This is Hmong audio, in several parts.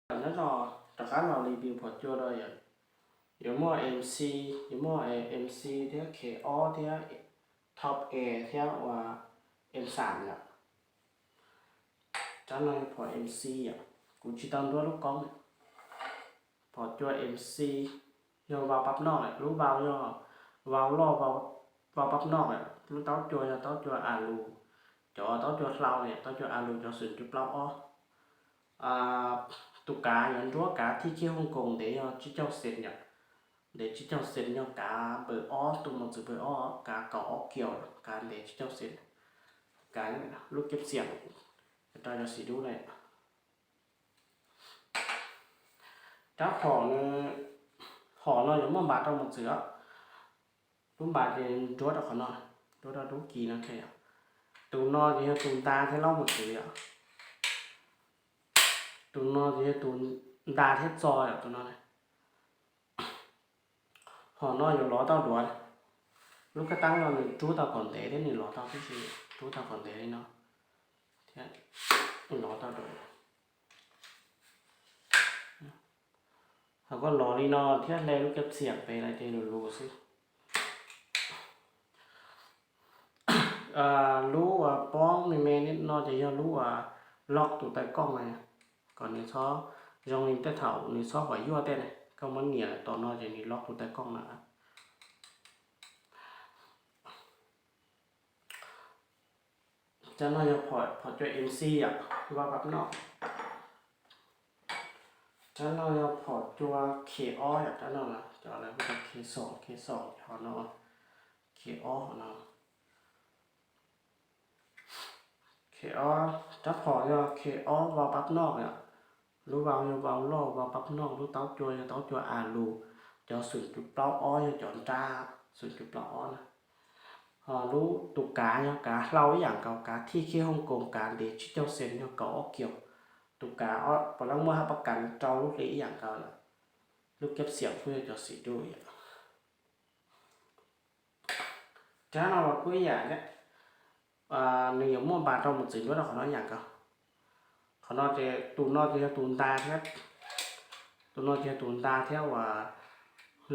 Nyob zoo, rov qab los review phom cua rau yom. Yuav muaj M C, yuav muaj M C thiab K O thiab Top Air thiab uas M xam yom. Rab no yog phom M C yom, kuv tsis tau nruab lub koob. Phom cua M C yog vau pab noj, lub vau yog vau loj, vau pab noj, lub taub cua yog taub cua a lus, cov taub cua hlau, taub cua a lus cov xoom cuv plaub ob. Tus kav yuav nruab kav thij khib Hong Kong ntev yog tsib caug xees yom. Ntev tsib caug xees yog kav npawm ob, tus mos txwv npawm ob, kav kaum ob kiaus, kav ntev tsib caug xees. Kav lub keb xiam rau cov xim dub na. Rab phom, hom no yuav muaj npas rau mos txwv os. Lub npas ces nruab rau qhov no, nruab rau lub kis no thiab yom. Tus no ces yog tus nta thiab laub mos txwv yom. Tus no ces yog tus nta thiab txo yom, tus no. Hom no yuav lov tau duav. Lub kab teeb no nws rub tau kom ntev thiab nws lov tau tib si, rub tau kom ntev li no thiab lov tau duav. Ho koj lov li no thiab hle lub keb xiam pem los ces lus lus xwb. Lub uas pob me me no ces yog lub uas lock tus taw kooj na, kom nws txhob zoo li tej thaum nws txhob huam yuaj tej na, koj muab nias tom no ces nws lock tus taw kooj na. Rab no yog phom cua M C yom, vau pab noj. Rab no yog phom cua K O yom, rab no cov lawv hu ua K xoom, K xoom, hom no K O, hom no K O. Rab phom yog K O vau pab noj yom, lub vau yog vau loj, vau pab noj, lub taub cua yog taub cua a lus, cov xoom cuv plaub ob yog cov nrab xoom cuv plaub ob na. Ho lub tus kav yog kav hlau ib yam nkaus, kav thij khib Hong Kong, kav ntev tsib caug xees yog kaum ob kiaus. Tus kav puav leej muaj hab pab kas rau lub hli ib yam nkaus lawm. Lub keb xiam kuj yog cov xim dub yom. Rab no los kuj ib yam thiab, nws yuav muaj npas rau mos txwv nruab rau qhov no ib yam nkaus. Qhov no ces tus no ces yog tus nta thiab, tus no ces yog tus nta thiab uas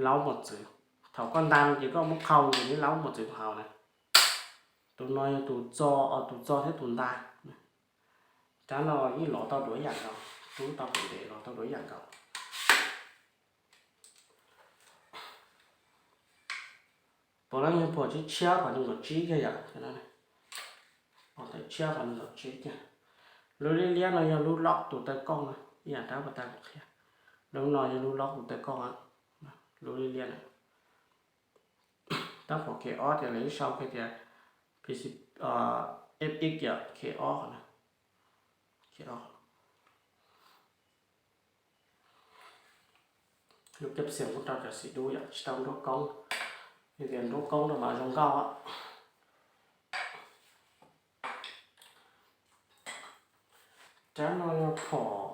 laub mos txwv. Thaum koj nta no ces koj muab qhau ces nws laub mos txwv hauv na. Tus no yog tus txo, tus txo thiab tus nta. Rab no yeej lov tau duav ib yam nkaus, rub tau kom ntev lov tau duav ib yam nkaus. Puav leej yog phom tshiab tshiab qhov nees nkaum tsib kiag yom, phom tawv tshiab qhov nees nkaum tsib kiag. Lub liab liab no yog lub lock tus taw kooj na, ib yam rab pas tas kuv qhia. Lub no yog lub lock tus taw kooj, lub liab liab na. Tab phom K O ces lawv ib sau kiag tias P C, F X yom, K O na. Lub keb xiam kuj rau cov xim dub yom, tsis tau nruab koob, vim tias nruab koob rau mas zoo nkauj. Rab no yog phom,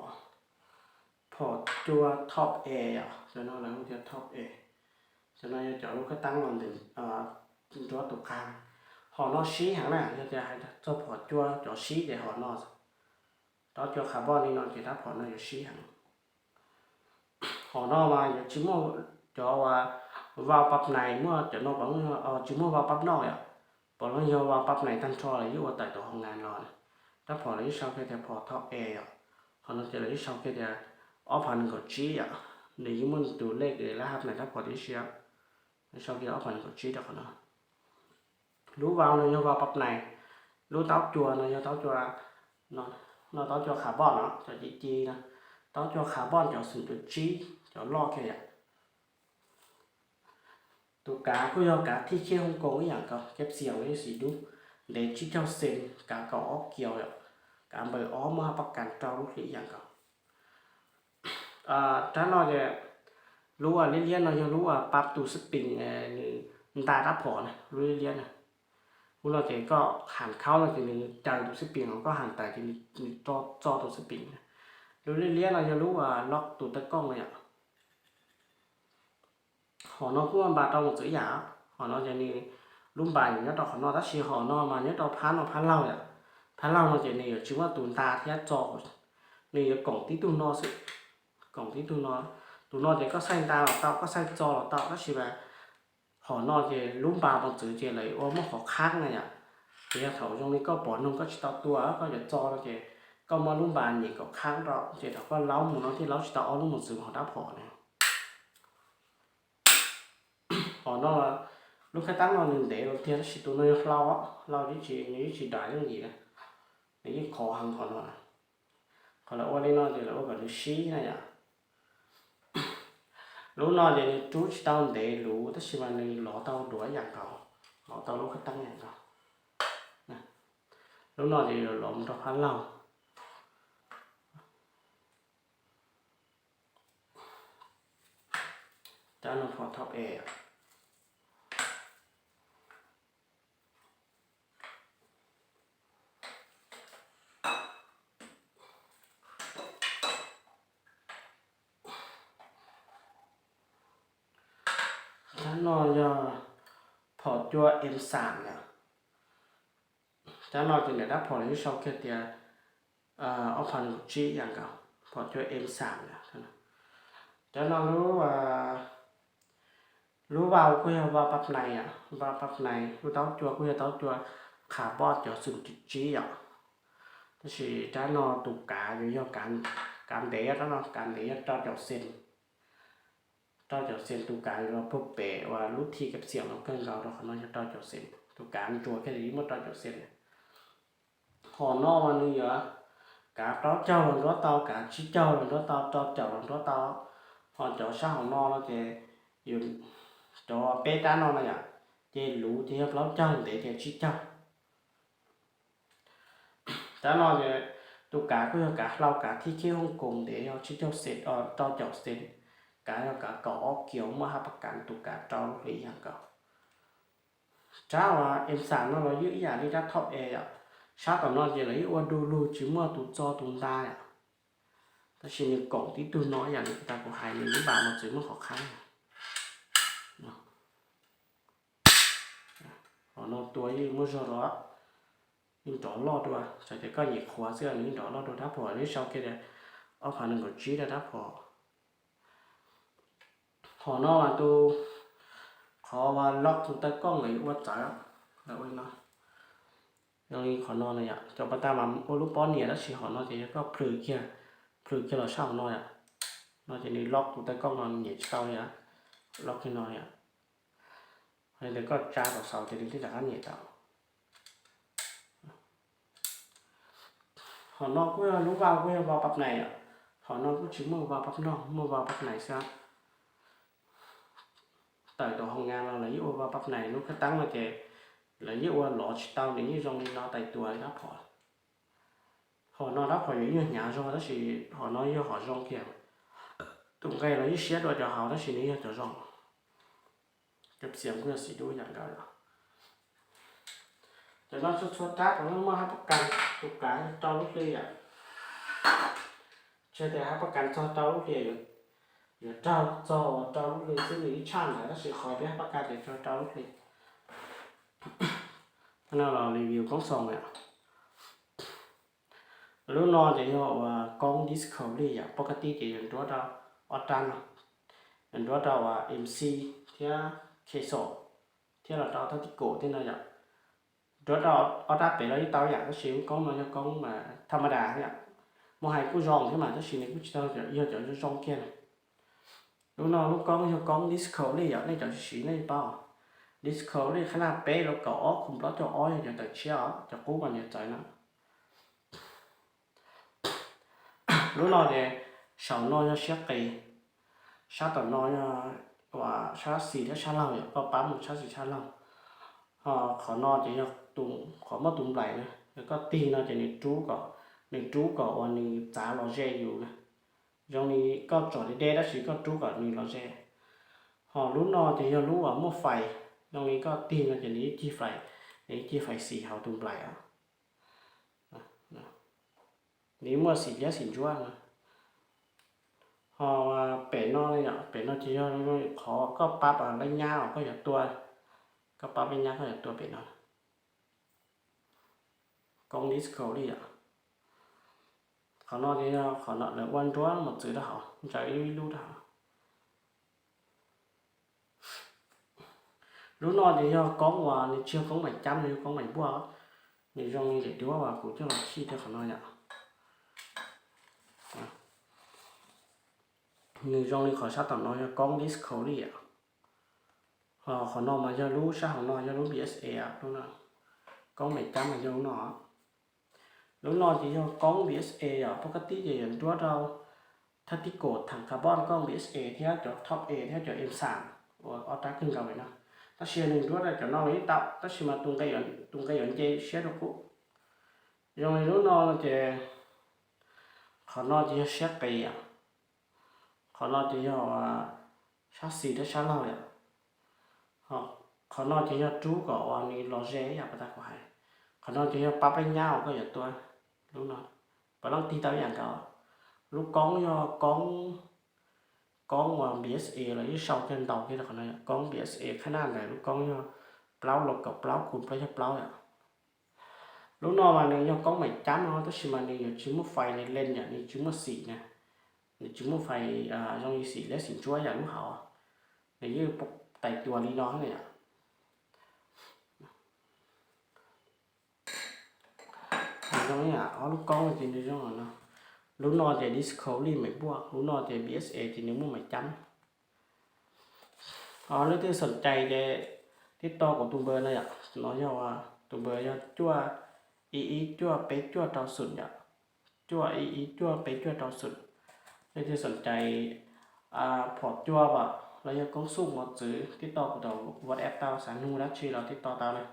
phom cua Top Air yom, cov no lawv hu tias Top Air. Cov no yog cov lub kab teeb los ntawm nruab tus qab. Hom no sib heev na, yog tias hais txog phom cua cov sib ces hom no, rab cua qhas npoj li no ces rab phom no yuav sib heev. Hom no mas yuav tsis muaj cov uas vau pab nais, muaj cov no tsis muaj vau pab noj yom, puav leej yog vau pab nais tag nrho lawv yeej ua tawm tus hoo nas los. Rab phom lawv yeej sau kiag tias phom Top Air yom, hom no ces lawv yeej sau kiag tias ob phav nees nkaum tsib yom, nws yeej muaj tus lej lab hab nais rab phom tib si, lawv sau kiag ob phav nees nkaum tsib rau qhov no. Lub vau no yog vau pab nais, lub taub cua no yog taub cua, no taub cua qhas npoj no, cov ci ci no, taub cua qhas npoj cov xoom cuv tsib, cov loj kiag yom. Tus kav kuj yog kav thij khib Hong Kong ib yam nkaus, keb xiam los yeej xim dub, ntev tsib caug xees, kav kaum ob kiaus yom, kav npawm ob muaj hab pab kas rau lub hli ib yam nkaus. Rab no ces lub liab liab no yog lub pab tus xab pees, nws nta rab phom na, lub liab liab na. Lub no ces koj ham khaub no ces nws caws tus xab pees, ho koj ham tawm ces nws txo tus xab pees na. Lub liab liab no yog lub lock tus taw kooj no yom. Hom no kuj npas rau mos txwv ib yam, hom no ces nws lub npas nyob rau qhov no, tab sis hom no mas nyob rau phab no phab laug yom. Phab laug no ces nws yuav tsis muaj tus nta thiab txo, nws yuav koom tib tug no xwb. koom tib tug no. Tus no ces koj xaij nta los tau, koj xaij txo los tau, tab sis mas hom no ces lub npas mos txwv ces lawv ua muaj qhov qhab na yom. Ces yog thaum zoo li koj pom noog koj tsis tau tua koj yuav txo no ces koj muab lub npas nyem kom qhab rau ces thaum koj laub mus no thiaj laub tsis tau ob lub mos txwv hauv dab phom na. Hom no, lub khab tab no nws ntev lawm tiag tab sis tus no yog hlau, hlau ib tsis, nws ib tsis dav yooj yim, nws yeej qhov heev hom no. Qhov lawv ua li no ces lawv ua kom nws sib na yom. Lub no ces nws rub tsis tau ntev luv tab sis mas nws lov tau duav ib yam nkaus, lov tau lub khab tab ib yam nkaus. Lub no ces yuav lov mus rau phab laug. Tab no phom thauj es. Tab no yog phom cua em xam yom. Tab no ces niam dab phom lawv sau kiag tias ob phav nees nkaum tsib yam nkaus, phom cua em xam yom. Tab no lub, lub vau kuj yog vau pab nais, vau pab nais, lub taub cua kuj yog taub cua qhas pob cov xum tsib yom. Tab sis tab no tus kav yuav yog kav ntev, tab no kav ntev yog rau caum xees. Rau caum xees, tus kav yuav los puag pem uas lub thim kav xiam no kawg nkaus rau qhov no yog rau caum xees, tus kav ntsuas kiag li muaj rau caum xees. Hom no mas nws yuav kav plaub caug los nruab tau, kav tsib caug los nruab tau, rau caum los nruab tau. Ho cov sab hauv no no ces, cov peb rab no no yom, ces luv ces yog plaub caug, ntev ces tsib caug. Tab no ces tus kav kuj yog kav hlau, kav thib khib Hong Kong ntev yog tsib caug xees, rau caum xees. Kav yog kav kaum ob kiaus muaj hab pab kas, tus kav rau lub hli ib yam nkaus. Rab uas em xam no los yeej ib yam li rab thauj es yom. Sab tom no ces lawv yeej ua du lug tsis muaj tus txo tus nta yom. Tab sis nws koom tib tug no ib yam li tas kuv hais, nws lub npas mos txwv muaj qhov qhab. Hom no tua yeej muaj zog los, yeej nrov loj dua, txawm tias koj nyem qhuav xwb nws yeej nrov loj dua. Rab phom nws sau kiag tias ob phav nees nkaum tsib rau rab phom. Hom no mas tus, qhov uas lock tus taw kooj lawv yuav ua txawv, lawv ua li no. Zoo li qhov no na yom, cov pas tas mas ua lub pob nias tab sis hom no ces yog koj plhws kiag, plhws kiag los sab hauv no yom. No ces nws lock tus taw kooj no nyem tsis tau li, lock kiag no yom. Yog tias koj tsa tau xaus ces nws thiaj rov qab nyem tau. Hom no kuj yog lub vau, kuj yog vau pab nais yom. Hom no kuj tsis muaj vau pab noj, muaj vau pab nais xwb. Tawm tom hoo nga no lawv yeej ua vau pab nais, lub khab tab no ces lawv yeej ua lov tsis tau, nws yeej zoo li no tais tua li rab phom. Hom no rab phom yuav ib nyuag hnyav zog tab sis hom no yog hom zoo kiag. Tus nqe los yeej siab dua cov hauv tab sis nws yog cov zoo. Cov xiam kuj yog xim dub yam nkaus yom. Cov no txhua txhua rab puav leej muaj hab pab kas, tus kav rau lub hli yom. Tsis tias hab pab kas txog rau lub hli, yuav raug txog rau lub hli xwb, nws ib tshaj ntawd tab sis qhov peb hab pab kas ces raug rau lub hli. Tab no los review koob xoos yom. Lub no ces yog uas koob disco li yom, poj ka tij ces yuav nruab rau ob rab no, yuav nruab rau uas M C thiab Khe Xom thiab los rau thab tib kum thiab no yom. Nruab rau ob rab pem los yeej tau yam, tab sis lub koob no yog koob mas tham ma das yom. Muaj hais kuj zoo thiab mas tab sis nws kuj tsis tau yog cov zoo zoo kiag na. Lub no lub koob yog koob disco li yom, nej cov siv siv nej paub. Disco li qhab naj peb los kaum ob khu plaub caug ob yog cov tawm tshiab os, cov qub mas yuav txawv no. Lub no ces saum no yog siab qis, sab tom no yog uas sab xis thiab sab laug yom, koj pab mus sab xis sab laug. Ho qhov no ces yog tus, qhov muaj tus nplaim na, yog koj tig no ces nws rub kom, nws rub kom uas nws txav los ze yus na. Zoo li koj tsom deb deb tab sis koj rub kom nws los ze. Ho lub no ces yog lub uas muaj fais, zoo li koj tig no ces nws yeej cig fais, nws yeej cig fais xis hauv tus nplaim os. Nws muaj xim liab xim ntsuab no. Ho pem no, pem no ces yog qhov koj pab leej nyab uas koj yuav tua, koj pab leej nyab koj yuav tua pem no. Koob disco li yom. Qhov no ces yog qhov no lawv ua nruab mos txwv rau hauv, ntsaws ib lub ib lub rau hauv. Lub no ces yog koob uas nws tsis yog koob maim cab, nws yog koob maim npuaj. Nws zoo li daim duab uas kuv coj los khij rau qhov no yom. Nws zoo li qhov sab tom no yog koob Disco li yom. Ho qhov no mas yog lub sab hauv no yog lub B S A, lub no. Koob maim cab mas yog lub no. Lub no ces yog koob B S A yom, pab kab tib ces yuav nruab rau thab tib kaum theem carbon koob B S A thiab cov top A thiab cov M xam uas ob rab kawg nkaus li no. Tab sis nws nruab rau cov no los yeej tau, tab sis mas tus nqe yuav nce siab rau qub. Zoo li lub no ces qhov no ces yog siab qis yom. Qhov no ces yog sab xis thiab sab laug yom. Qhov no ces yog rub kom uas nws los ze yom, pas tas kuv hais. Qhov no ces yog pab plab nyab uas koj yuav tua lub no, puav leej tig tau ib yam nkaus. Lub koob yog koob, koob uas B S A los yeej sau kiag ntau kiag rau qhov no, koob B S A qhab naj ntawd lub koob yog plaub los kaum plaub kuv plaub yog plaub yom. Lub no mas nws yog koob maim cab no tab sis mas nws yuav tsis muaj fais lees yom, nws tsis muaj xim na. Nws tsis muaj fais zoo li xim liab xim ntsuab yam lub hauv, nws yeej tais tuas li no yom. Nws zoo li ob lub koob ces nws zoo no. Lub no ces Disco li maim npuaj, lub no ces B S A ces nws muaj maim cab. Ho leej twg xoom cai ces tib tau kuv tus npawb no yom, no yog tus npawb yog cuaj ib ib cuaj peb cuaj rau xum yom, cuaj ib ib cuaj peb cuaj rau xum. Leej twg xoom cai phom cua los yog koob xuj mos txwv tib tau kuv tus WhatsApp tau, xav nug dab tsi los tib tau tau na.